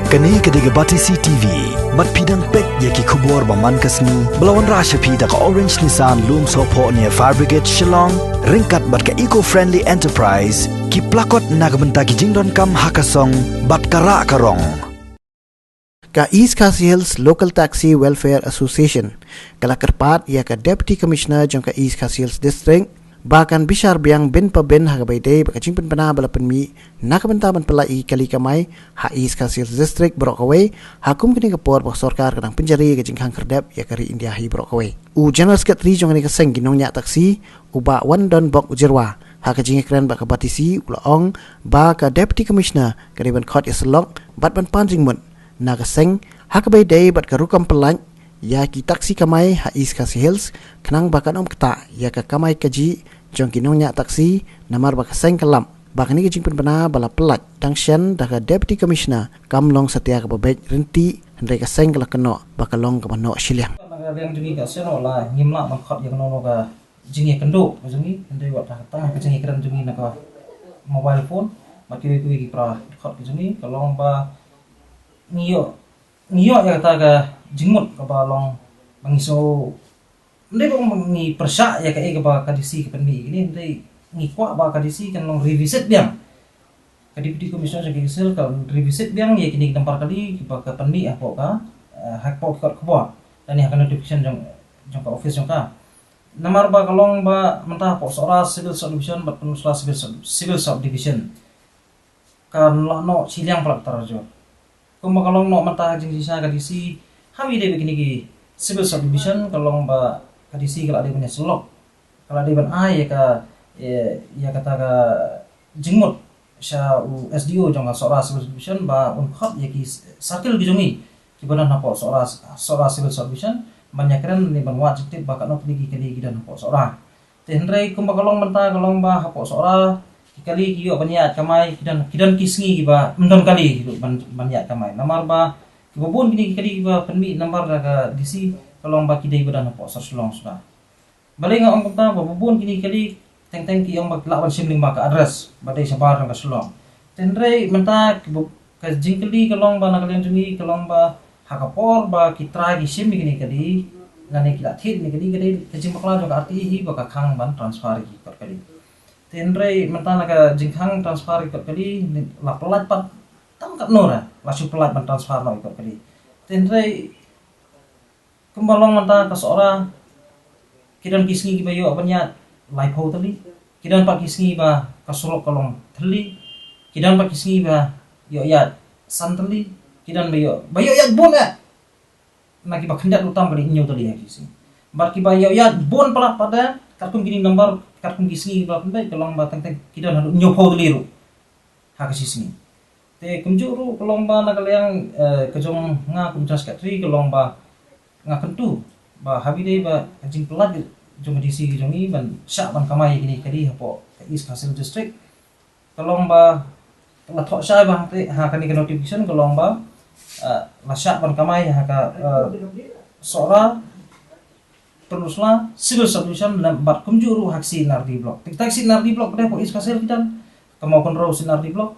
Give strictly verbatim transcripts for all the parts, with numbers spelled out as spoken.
Kane ka dei ka Batesi T V. Bad phi dang peit ïa ki khubor ba man ka sngi ba la wanrah sha phi da ka Orange Nissan Lumsohphoh near Fire Brigade Shillong, ryngkat bad ka Eco Friendly Enterprise, ki plakot na ka bynta ki jingdonkam ha ka song bad ka rah ka rong. Ka East Khasi Hills Local Taxi Welfare Association ka la kyrpad ïa ka Deputy Commissioner jong ka East Khasi Hills District ba kan bishar biang bin pa bin ha kaba ïadei bad ka jingpynbna ba la pynmih na ka bynta ban pyllait ïa ki kali kamai ha East Khasi Hills District baroh kawei, ha kum kane ka por ba ka sorkar ka dang pynjari ïa ka jingkhang khyrdep ïa ka ri India hi baroh kawei. U General Secretary jong kane ka seng ki nongñiah taxi, u Bah Wandonbok Jyrwa, ha ka jingïakren bad ka Batesi, u la ong ba ka Deputy Commissioner ka dei ban khot ïasyllok bad ban pan jingmut na ka seng ha kaba ïadei bad ka rukom pyllait ïa ki taxi kamai ha East Khasi Hills, khnang ba kan ym ktah ïa ka kamai kajih jong ki nongñiah taxi, namar ba ka seng ka lap ba kane ka jingpynbna ba la pyllait dang shen da ka Deputy Commissioner kam long satia kaba beit ryntih, hynrei ka seng ka la kynnoh ba ka long kaba noh shiliang. Na ka liang jong ngi ka seng la ngim lah ban khot ïa kano kano ka jingïakynduh ka jong ngi, hynrei wat ha ka tang ka jingïakren jong ngi na ka mobile phone bad kiwei kiwei ki para khot ka jong ngi, ka long ba ngi ïoh, ngi ïoh ïa kata ka jingmut kaba long ba ngi shu, hynrei ba ngi pyrshah ïa kaei kaba ka D C ka pynmih ïa kine, hynrei ngi kwah ba ka D C kan long revisit biang, ka Deputy Commissioner jong ka East Khasi Hills kan revisit biang ïa kine ki nambar kali kiba ka pynmih hapoh ka, eh, hapoh ki kot khubor lane ha ka notification jong, jong ka office jong ka. Namar ba ka long ba mynta hapoh Sohra Civil Subdivision bad Pynursla Civil Sub-, Civil Subdivision kan lah noh shiliang palat tarajot. Kumba ka long noh mynta ka jingshisha ka D C, ha kaba ïadei bad kine ki Civil Subdivision ka long ba ka D C ka la dei ban ïasyllok, ka la dei ban ai ïa ka, ïa, ïa kata ka jingmut sha u S D O jong ka Sohra Civil Subdivision ba un khot ïa ki circle ki jong ngi kiba don hapoh Sohra, Sohra Civil Subdivision ban ïakren ne ban wad jingtip ba katno tylli ki kali ki don hapoh Sohra. Te hynrei kumba ka long mynta ka long ba hapoh Sohra ki kali ki ïoh ban ïaid kamai, ki don, ki don ki sngi kiba ym don kali ban, ban ïaid kamai. Namar ba kiba bun kine ki kali kiba pynmih nambar da ka D C ka long ba ki dei ba don hapoh sor Shillong suda. Balei nga ong kumta? Ba bun kine ki kali teng teng ki ong ba ki lah ban shim lyngba ka address ba dei shabar jong ka Shillong. Te hynrei mynta kiba, ka jingkylli ka long ba na ka liang jong ngi ka long ba ha ka por ba ki trai ki shim ïa kine ki kali lane ki la thied ïa kine ki kali, ka dei ka jingbakla jong ka R T I hi ba ka khang ban transfer ïa ki kot kali. Te hynrei mynta na ka jingkhang transfer ïa ki kot kali la pyllait pat tang katno ruh la shu pyllait ban transfer noh ïa ki kot kali. Te hynrei kumba long mynta ka Sohra, ki don ki sngi kiba ïoh ban ïaid laiphew tylli, ki don pat ki sngi ba ka surok ka long thylli, ki don pat ki sngi ba ïoh ïaid san tylli, ki don ba ïoh, ba ïoh ïaid bun eh. Na kiba khyndiat ruh tam ka dei hynñiew tylli ha ki sngi. Bad kiba ïoh ïaid bun palat pat de, katkum kine nambar, katkum ki sngi ba pynbeit ka long ba teng teng ki don haduh hynñiewphew tylli ruh ha ka shi sngi. Te kumjuh ruh ka long ba na ka liang, eh, ka jong nga kum General Secretary ka long ba nga kyntu ba ha kaba ïadei bad ka jingpyllait jong ka D C ka jong ngi ban shah ban kamai ïa kine ki kali hapoh ka East Khasi Hills District, ka long ba la thoh shai ba ha kane ka notification ka long ba, eh, la shah ban kamai ha ka, eh, Sohra, Pynursla Civil Subdivision lem bad kumjuh ruh ha ka C and R D Block. Te kita ka C and R D Block ka dei hapoh East Khasi Hills ki don, ka Mawkynrew C and R D Block,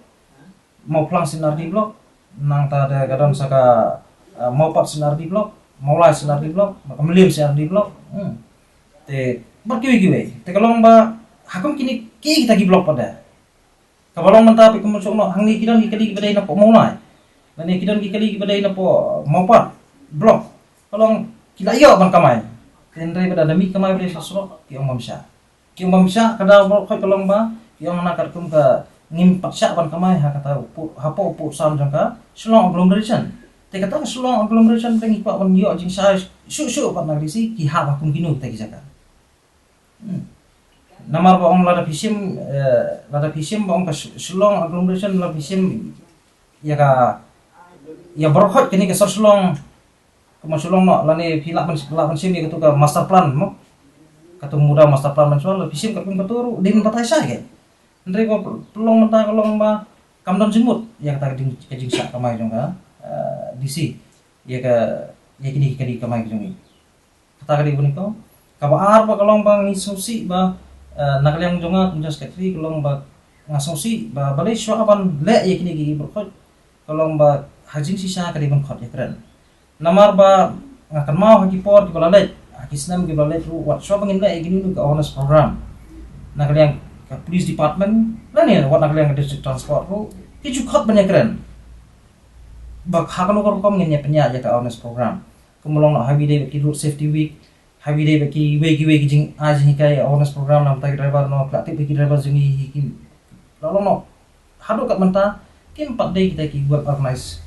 Mawphlang C and R D Block, nangta de ka don sa ka, eh, Mawpat C and R D Block, Mawlai C and R D Block, ka Mylliem C and R D Block. Hmm. Te bad kiwei kiwei. Te ka long ba ha kum kine ki kita ki block pat de. Kaba long mynta phi kum shu ong noh hangne ki don ki kali kiba dei napoh Mawlai, lane ki don ki kali kiba dei napoh Mawpat Block. Ka long ki la ïoh ban kamai. Te hynrei ba da mih kamai ba dei sha surok ki ong bym shah. Ki ong bym shah, ka daw baroh khoit ka long ba ki ong na katkum ka ngim pat shah ban kamai ha kata u pud, hapoh u pud sam jong ka Shillong Agglomeration. Te kata ka Shillong Agglomeration te ngi kwah ban ïoh jingshai shuh shuh pat na ka D C, ki hap ha kum kino kita ki jaka. Hmm. Namar ba ong lada phi shim, eh, lada phi shim ba ong ka Sh-, Shillong Agglomeration, lada phi shim ïa ka, ïa baroh khoit kane ka sor Shillong, kumba Shillong noh, lane phi lah ban, lah ban shim ïa katu ka master plan mo. Katu mudra master plan mynshuwa, lada phi shim katkum katu ruh dei ban batai shai ke. Hynrei ba pynlong mynta ka long ba kam don jingmut ïa kata ka jing, ka jingshah kamai jong ka, eh, D C ïa ka, ïa kine ki kali kamai ka jong ngi. Kata ka dei kaba nyngkong. Kaba ar ba ka long ba ngi sngewsih ba, eh, na ka liang jong nga kum General Secretary ka long ba nga sngewsih ba balei shuwa ban leh ïa kine ki baroh khoit, ka long ba Ha jingshisha ka dei ban khot ïakren. Namar ba nga kynmaw ha ki por kiba la leit, ha ki snem kiba la leit ruh, wat shuwa ba ngin leh ïa kino kino ka awareness program na ka liang ka police department lane wat na ka liang ka district transport ruh, ki ju khot ban ïakren ba ha kano ka rukom ngin ïa pynïaid ïa ka awareness program. Kumba long noh ha kaba ïadei bad ki road safety week, ha kaba ïadei bad kiwei kiwei ki jingai jinghikai awareness program na ka bynta ki driver, noh, ki la tip ba ki driver jong ngi hi ki la long noh. Haduh kat mynta kim pat dei kita ki well organized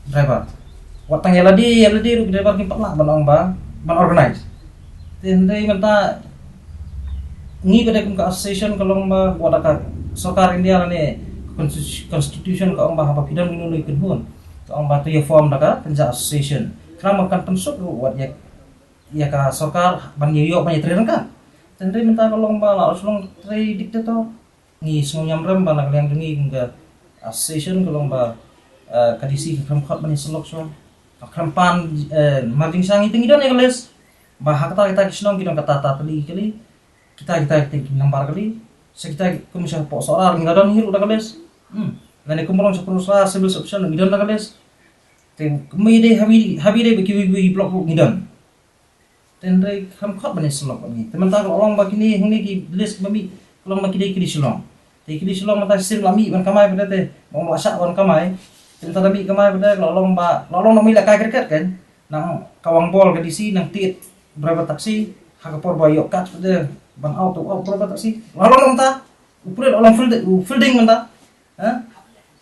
driver. Wat tang ïa lade ïa lade ruh ki driver kim pat lah ban ong ba ban organize. Te hynrei mynta ngi pat dei kum ka association ka long ba wat da ka sorkar India lane constitu-, constitution ka ong ba haba phi don kino kino ki kynhun, ka ong ba to ïa form da ka kynja association. Khnang ba kan pynsuk ruh wat ïa, ïa ka sorkar ban ïa ïoh ban ïa trei ryngkat. Te hynrei mynta ka long ba la shu long trei dictator. Ngi sngewñiamrem ba na ka liang jong ngi kum ka association ka long ba, eh, ka D C ka khlem khot ban ïa sylok shuwa. Ka khlem pan, eh, mar jingshisha ngi te ngi don ïa ka list ba ha kata kita ki shnong ki don kata kata tylli ki kali, kita kita kita ki nambar kali. Sa kita kum sha Pohsohra ngi la don hi ruh da ka list. Hmm. Lane kum ba long sha Pyndonkra civil sub-division ngi don da ka list. Te kum ïadei ha kaba ïadei bad kiwei kiwei ki block ruh ngi don. Te hynrei khlem khot ban ïa sylok bad ngi. Te mynta ka la long ba kine hangne ki list ba mih ka long ba ki dei ki dei Shillong. Te ki dei Shillong mynta shisien la mih ban kamai pat te, ba ong ba la shah ban kamai. Te mynta da mih kamai pat te la long ba la long na mih la kai cricket kan. Nang ka Wangbor ka D C nang tied driver taxi ha ka por ba ïoh catch pat te ban out to out driver taxi. La long mynta u pule la long fielding, u fielding mynta. Ha?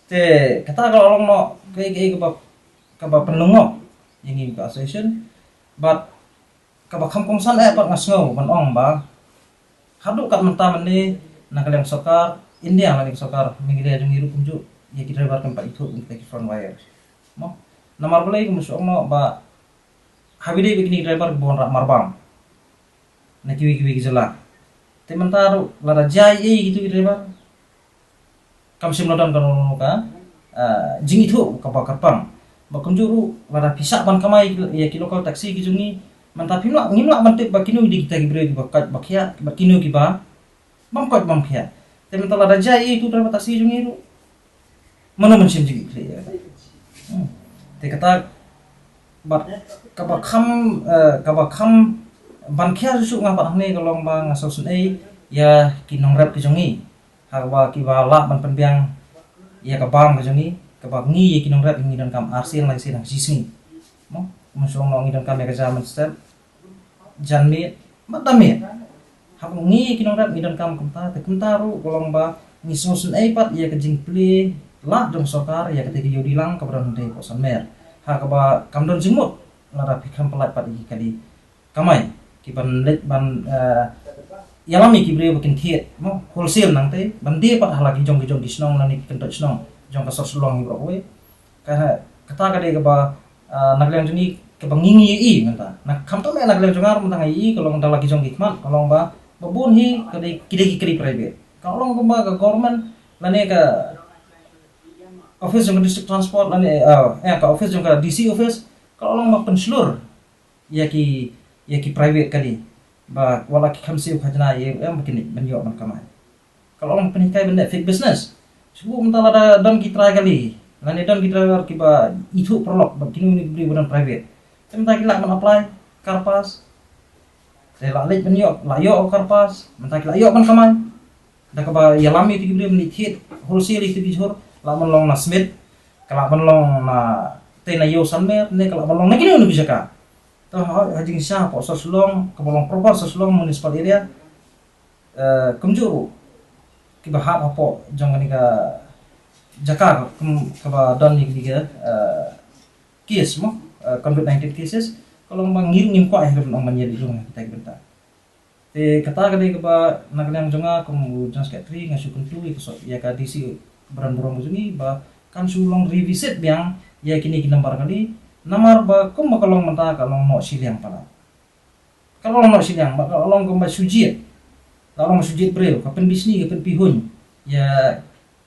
Te kata ka la long noh kaei kaei kaba, kaba pynlyngngoh ïa ngi ka association. Bad kaba kham kongsan eh pat nga sngew ban ong ba haduh kat mynta mynne na ka liang sorkar India lane ka sorkar Meghalaya jong ngi ruh kumjuh ïa ki driver kam pat ithuh kum kita ki front wire. Mo? Namar balei kumba shu ong noh ba ha kaba ïadei bad kine ki driver kiba wanrah marbam na kiwei kiwei ki jylla. Te mynta ruh lada jia ei ei kito ki driver kam shym la don kano kano ka, ah, jingithuh kaba kyrpang. Ba kumjuh ruh lada phi shah ban kamai ïa ki local taxi ki jong ngi, mynta phim lah, ngim lah ban tip ba kino ki dei kita ki briew kiba koit ba khiah bad kino kiba bym koit bym khiah. Te mynta lada jia ei ei kito driver taxi jong ngi ruh, mano ban shim jingkitkhlieh ïa kata. Hmm. Te kata bad kaba kham, eh, kaba kham ban khia shuh shuh nga pat hangne ka long ba nga sngewsynei ïa ki nongrep ki jong ngi. Ha kaba kiba lah ban pynbiang ïa ka bam ka jong ngi, kaba ngi ïa ki nongrep ngi donkam arsien laisien ha ka shisngi. Mo, kumba shu ong noh ngi donkam ïa ka ja mynstep, janmiet bad damiet. Haba ngi ïa ki nongrep ngi donkam kumta, te kumta ruh ka long ba ngi sngewsynei pat ïa ka jingplie lad jong sorkar ïa kata ka ïew dilang kaba don hangtei hapoh Sanmer. Ha kaba kam don jingmut lada phi khlem pyllait pat ïa ki kali kamai kiban leit ban, eh, ïalam ïa ki briew ba kin thied, mo, wholesale nangtei, ban die pat ha la ki jong ki jong ki shnong lane ki kyntoit shnong jong ka sor Shillong hi baroh kawei. Ka, kata ka dei kaba, ah, na ka liang jong ngi kaba ngi ngi ïohi mynta. Na khamtam eh na ka liang jong nga ruh mynta nga ïohi ka long da la ki jong ki khmat ka long ba, ba bun hi ka dei, ki dei ki kali private. Ka long kumba ka government lane ka office jong ka district transport lane, ah, eh, ka office jong ka D C office ka long ba pynshlur ïa ki, ïa ki private kali ba wat la ki kham siew khajna ïa em ba kin leit ban ïoh ban kamai. Ka long pynhikai ban leh fake business. Shu mynta lada don ki trai kali lane don ki driver kiba ithuh paralok bad kino kino ki briew ba don private, te mynta ki lah ban apply car pass. Te la leit ban ïoh, la ïoh car pass, mynta ki la ïoh ban kamai. Da kaba ïalam ïa kito ki briew ban leit thied wholesale ïa kito ki jhur, lah ban long na Smit, ka lah ban long na tei na ïew Sanmer ne ka lah ban long na kino kino ki jaka. To ha, ha jingshisha hapoh sor Shillong kaba long proper sor Shillong municipal area, eh, kumjuh ruh kiba hap hapoh jong kane ka jaka kum, kaba don ïa kane ka, eh, case mo, eh, covid nineteen cases, ka long ba ngi ruh ngim kwah ïa ka ban ong ban ïa leit rung ha kita ki bynta. Te kata ka dei kaba na ka liang jong nga kum u General Secretary nga shu kyntu ïa ka sor, ïa ka D C ba don burom ka jong ngi ba kan shu long revisit biang ïa kine ki nambar kali, namar ba kumba ka long mynta ka long noh shiliang palat. Ka long noh shiliang, ba ka long kumba shu jied. Ka long shu jied briew, ka pynbishni, ka pynpihuiñ ïa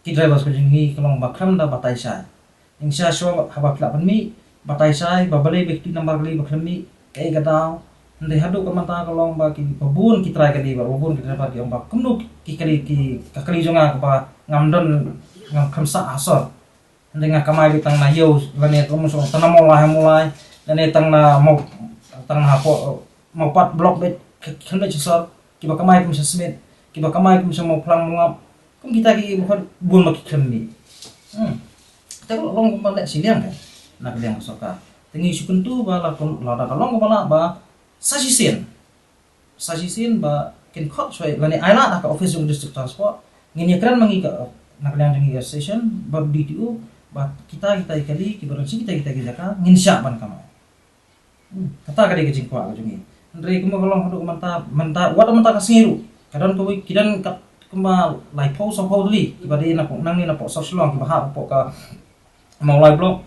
ki drivers ka jong ngi, ka long ba khlem da batai shai. Jingshisha shuwa haba phi lah pynmih batai shai ba balei ba kito nambar kali ba khlem mih, kaei ka daw. Hynrei haduh ka mynta ka long ba ki, ba bun ki trai kali, ba bun ki driver ki ong ba kumno ki kali, ki, ka kali jong nga kaba ngam don, ngam, khlem sah ha sor. Hynrei nga kamai beit tang na ïew lane tang na Mawlai ha Mawlai lane tang na Maw, tang na hapoh Mawpat block beit, khlem beit sha sor, kiba kamai kum sha Smit, kiba kamai kum sha Mawphlang Mawngap. Kum kita ki bun ma ki khlem beit. Hmm. Te ka long kumba leh shiliang ka na ka liang ka sorkar. Te ngi shu kyntu ba la, lada ka long kumba lah ba sa shisien, sa shisien ba kin khot shwa lane ai lad ha ka office jong district transport. Ngin ïakren ma ngi ka, na ka liang jong ngi association bad D T O, ba kita kita ki kali kiba don sha kita kita ki jaka ngin shah ban kamai. Hmm, kata ka dei ka jingkwah ka jong ngi. Hynrei kumba ka long haduh mynta, mynta, wat mynta ka sngi ruh ka don kawei, ki don ka, kumba laiphew sawphew tylli kiba dei na pok, nangne na pok sor Shillong, kiba hap pok ka Mawlai block,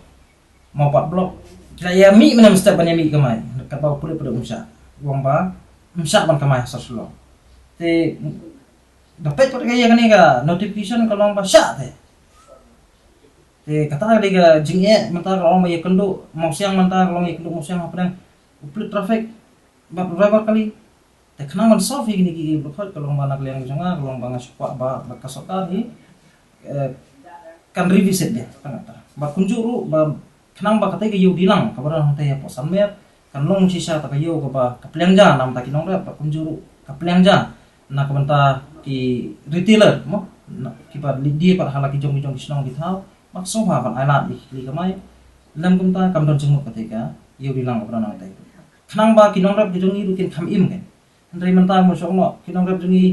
Mawpat block. Ki la ïa mih mynne mynstep ban ïa mih kamai, katba u pulit pat um shah, u ong ba um shah ban kamai ha sor Shillong. Te da peit pat ka ïa kane ka notification ka long ba shah te. Te kata ka dei ka jingeh mynta ka long ba ïa kynduh Mawsiang, mynta ka long ïa kynduh Mawsiang hapdeng u pulit traffic bad u driver kali. Te khnang ban solve ïa kine ki, ki blukhot ka long ba na ka liang jong nga ka long ba nga shu kwah ba, ba ka sorkar hi, eh, kan revisit beit tang kata. Ba kumjuh ruh ba khnang ba katei ka ïew dilang kaba don hangtei hapoh Sanmer kan long shisha ta ka ïew kaba ka pliang ja na ka bynta ki nongrep, ba kumjuh ruh ka pliang ja na ka bynta ki retailer mo, na kiba leit die pat ha la ki jong ki jong ki shnong ki thaw, ba ka sngewbha ban ai lad ïa ki kali kamai. Lem kumta kam don jingmut katei ka ïew dilang kaba don hangtei. Khnang ba ki nongrep ki jong ngi ruh kin kham im kein. Hynrei mynta mo shong noh, ki nongrep jong ngi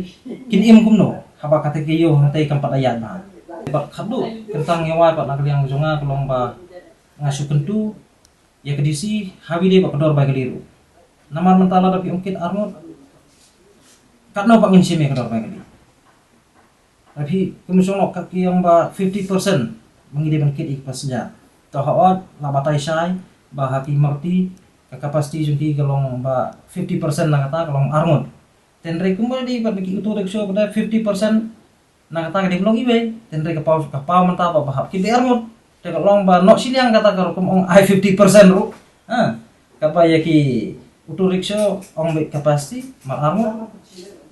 kin im kumno haba katei ka ïew hangtei kam pat da ïaid bha. Bad khatduh, kyntang ïa wai pat na ka liang jong nga ka long ba nga shu kyntu ïa ka D C ha wi de bad ka dorbar kali ruh. Namar mynta lada phi ong kit arngut, katno pat ngin shim ïa ka dorbar kali? Lada phi, kum shong noh, ka ki ong ba fifty percent ma ngi dei ban kit ïa ki passenger. To ha ot la batai shai ba ha ki Maruti ka capacity jong ki ka long ba fifty percent na kata ka long arngut. Te hynrei kumba dei bad ki auto rickshaw ba dei fifty percent na kata ka dei ban long iwei. Te hynrei ka paw, ka paw mynta ba, ba hap kit beit arngut. Te ka long ba noh shiliang kata ka rukom ong ai fifty percent ruh. Ha. Katba ïa ki auto rickshaw ong beit capacity mar arngut.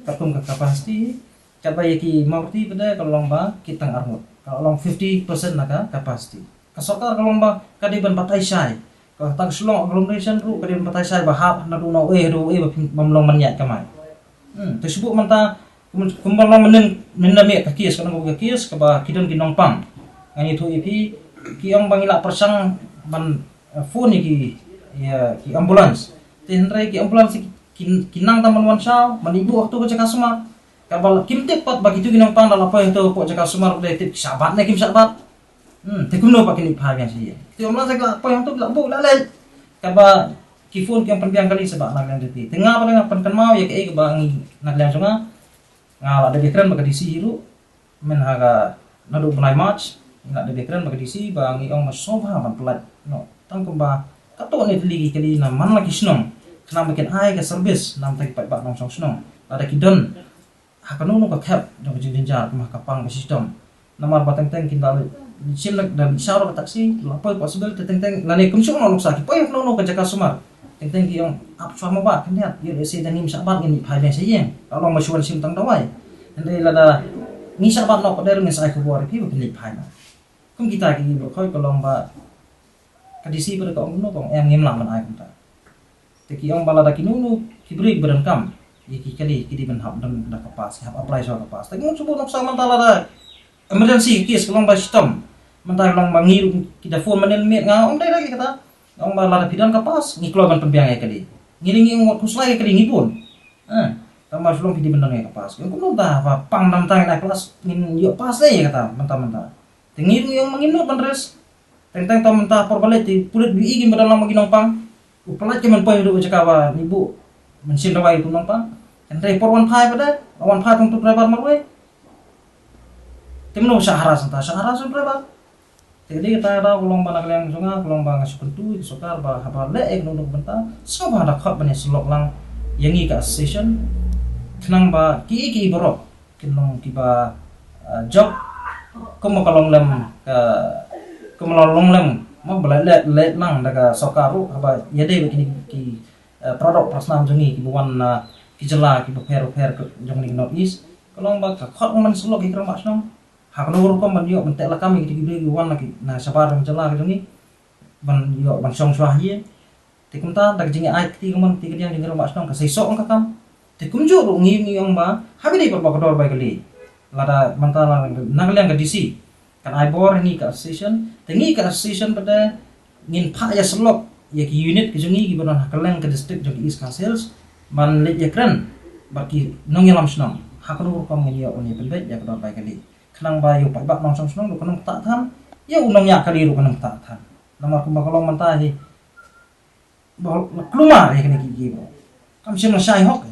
Katkum ka capacity. Katba ïa ki Maruti pat de ka long ba kit tang arngut. Ka long fifty percent na ka capacity. Ka sorkar ka long ba ka dei ban batai shai. Ka tang Shillong agglomeration ruh ka dei ban batai shai ba hap naduh na uei haduh uei ba phim, bym long ban ïaid kamai. Hmm, te shu buh mynta kum, kumba long mynnin, mynnin na miet ka case, ka long ka case kaba ki don ki nongpang. Ngan ïathuh ïa phi, ki ong ba ngi la pyrshang ban, eh, phone ïa ki, ïa ki ambulance. Te hynrei ki ambulance ki, ki, ki nang tang ban wan shaw, ban ïa buh ha kato ka jaka sumar. Kaba kim tip pat ba kito ki nongpang da la poi ha kato ka jaka sumar, ba dei tip ki shah bat ne kim shah bat. Hmm, te kumno pat kin ïa phai biang sha ïing. Te ym lah, te ka la poi hangto, la buh la leit. Kaba ki phone ki ym pynbiang kali seh ba na ka liang jong phi. Te nga pat nga pynkynmaw ïa kaei kaba ngi na ka liang jong nga. Nga la dep ïakren bad ka D C hi ruh. Myn ha ka naduh bnai March ngi la dep ïakren bad ka D C ba ngi ong ba sngewbha ban pyllait noh tang kumba katto katne tylli ki kali na man la ki shnong. Khnang ba kin ai ka service na ka bynta ki paidbah nongshong shnong. Lada ki don ha kano kano ka thep jong ka jingjynjar, kum ha ka pang ka shitom. Namar ba teng teng kin da leit shim, da leit shaw da ka taxi, la poi possible, te teng teng lane kum shong noh nuksa ki poi ha kano kano ka jaka sumar. Teng teng ki ong ap shuwa mo bah, khyndiat, ïoh lehse da ngim shah bat ngin ïa phai biang sha ïing. Ka long ba shu wan shim tang dawai. Hynrei lada ngi shah bat noh pat de ruh ngin sa ai khubor ïa phi ba kin leit phai noh. Kum kita ki bro khoi ka long ba ka D C pat ka ong kumno, ka ong em, ngim lah ban ai kumta. Te ki ong ba lada kino kino ki briew ba donkam ïa ki kali ki dei ban hap don da ka pass, ki hap apply shuwa ka pass. Te ngi shu buh nuksa mynta lada emergency case ka long ba shitom. Mynta ka long ba ngi ruh ki da phone mynnin miet, nga ong dei da ki kata. Nga ong ba lada phi don ka pass ngi kloi ban pynbiang ïa ka kali. Ngi dei ngi ong wat khuslai ïa ka kali ngi bun. Eh, tang ba shu long phi dei ban don ïa ka pass. Ki ong kumno mynta ba pang da mynta ngin ai pass, ngin ïoh pass ne ïa kata mynta mynta. Te ngi ruh ngi ong ma ngin nud ban risk. Teng teng to mynta por ba leit te pulit ba ïohi kin ba don lang ma ki nongpang. U pyllait ki ban poi haduh ka jaka ba ngi buh ban shim dawai ïa ki nongpang. Hynrei por wan phai pat de, wan phai tang uto u driver marwei. Te mano shah harass, mynta shah harass u driver. Te ka dei kata ka daw ka long ba na ka liang jong nga ka long ba nga shu kyntu ïa ka sorkar ba haba leh ïa kano kano ka bynta sngewbha da khot ban ïasyllok lang ïa ngi ka association. Khnang ba kiei kiei baroh kin long kiba, ah, jop kumba ka long lem ka, kumba la long lem mo, ba la leh, leh lang da ka sorkar ruh haba ïadei bad kine ki, ah, product, para snam jong ngi kiba wan na ki jylla kiba pher bapher jong kane ka North East. Ka long ba ka khot ban syllok ïa ki rangbah shnong. Ha kano rukom ban ïoh ban teh lakam ïa kito ki briew ki wan na ki, na shabar jong jylla ka jong ngi, ban ïoh ban shong shuwa hi. Te kumta da ka jingïa ai kti ka mon kti ka diang jong ki rangbah shnong ka seisoh ong ka kam. Te kumjuh ruh ngi ngi ong ba ha ka dei pat ba ka dor bai ka lei. Lada mynta la na ka liang ka D C kan ai bor ngi ka association, te ngi ka association pat de ngin phah ïa syllok ïa ki unit ka jong ngi kiba don ha kylleng ka district jong ki East Khasi Hills ban leit ïakren bad ki nongïalam shnong ha kano rukom ngin ïoh ban ïa pynbeit ïa ka dor bai ka lei. Khnang ba ïa u paidbah nongshong shnong ruh kan ym ktah than, ïa u nongñiah kali ruh kan ym ktah than. Namar kumba ka long mynta hi ba la kulmar ïa kine ki ki bro. Kam shym la shai hok.